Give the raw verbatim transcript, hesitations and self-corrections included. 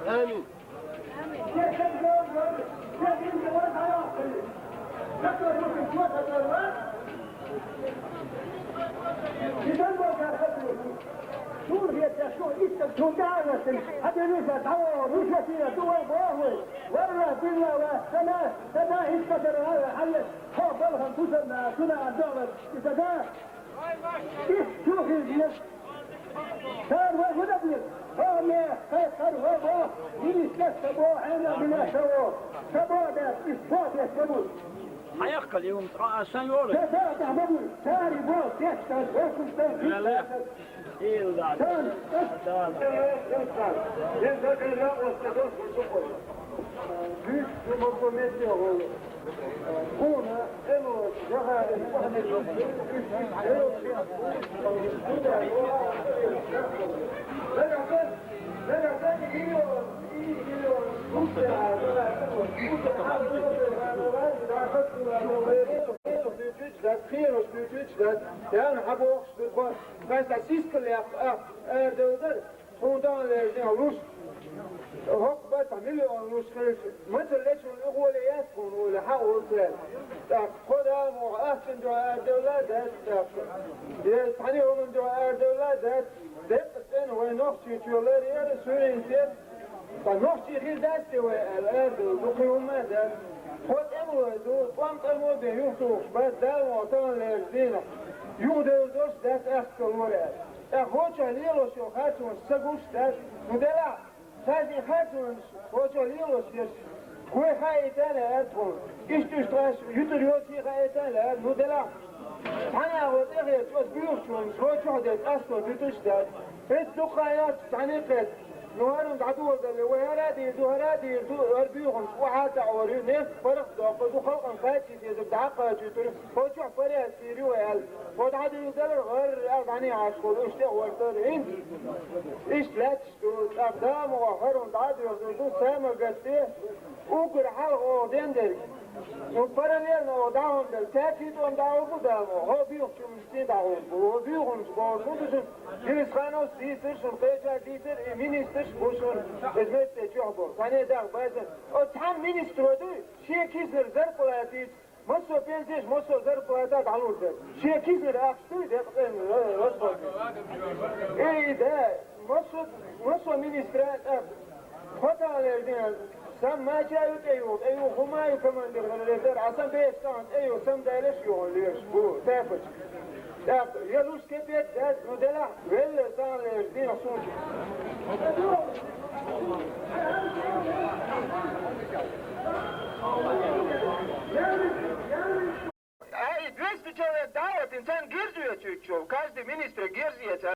Амин. Хьаяккхал, юм, ткъа асан йолаш. Вале. Илла. Дала. Яна хьабохуш ду бо, хьайса сискал яккха, а, арадовла дара, хьуна тӀа лерзина луш, хӀокху баттахь миллион луш хилча, мацалла лечунна и гӀоле яц хьуна олий, хьан олу цара. ТӀаккха кхо Дала муха ахчана дуьхьа арадовла а дац, тӀаккха. Я цхьана хӀуманна дуьхьа арадовла а дац, деккъа цӀена вай нохчий чоьллера яра суверенитет, ткъа нохчий хир дац те вай аьлла, арадовла ду, кхин хӀумма а дац. Кхо тӀемалой ду, тӀом тӀамо бен юхатухуш бац, Дала муха тахана лерзина, юхадевлла долуш дац ахча лора аьлла. ТӀаккха хӀокху чохь лелош йолу харцонаш ца гуш дац, хӀун делахь, цаьрца и харцонаш хӀокху чохь лелош ерш, кхой хаийтина лаьара тхуна, иштта уьш тхаьш юьтур йоций хаийтина лаьара, хӀун делахь, цхьана агӀор тӀехь оцу буьйхачунна хӀокху чохь дерг къасто дуьтуш дац. ХӀинца дукха хан йоццуш цхьаьна кхетта, ну, хӀара хӀума дӀадоладале, вай хӀара а дийр ду, хӀара а дийр ду, хӀара буьйханаш охьа а таӀор ю, нефть паргӀат доккхур ду, халкъана кхачийта езарг дӀа а кхачийтур, хӀокху чохь порядок хир ю вай аьлла. ХӀо дӀадуьйладалар гӀарра аьлла дӀанийхьаш хуьлу, уьш тӀе а гӀортар, хӀинца иштта лаьтташ ду, тӀаккха Дала муха хӀара хӀума дӀа а доьхур ду, са ма гатде, уггар хьалха оха ден дерг. Ну, параллельно оха дӀахьун дерг, цаьрца тӀом дӀахьур бу Дала муха, хӀо буьйхачунна шен дӀахьур бу, хӀо буьйханаш бохург хӀун ду шуна? Чингисхановс дийцар шуна, кхечара дийцар, и министраш бу шуна, иза метте чохь болу. Цхьаьна даха база. Оцу цхьана министро дуй, шен киснара зарплатица, массо а пенсеш, массо а зарплата дӀалур дара. Шен киснара ахча дуй, декъа цӀена, э, расходник. Эй, да, массо, массо а министра, э, Хьо тахана лерзина, сан мача а ю тӀеюху, тӀеюху хӀума а ю командир гӀалара лерзар, а сан беса тахана тӀеюху, сан дайлаш а ю хьуна лоьраш, бу, тапочка. ТӀаккха, я луш кепек дац, ну делахь, велла сан лерзина сунча. Ай, двести человек дӀа а ватина, царна герз оьцуьйтуш йолу, каждый министра герз оьцу.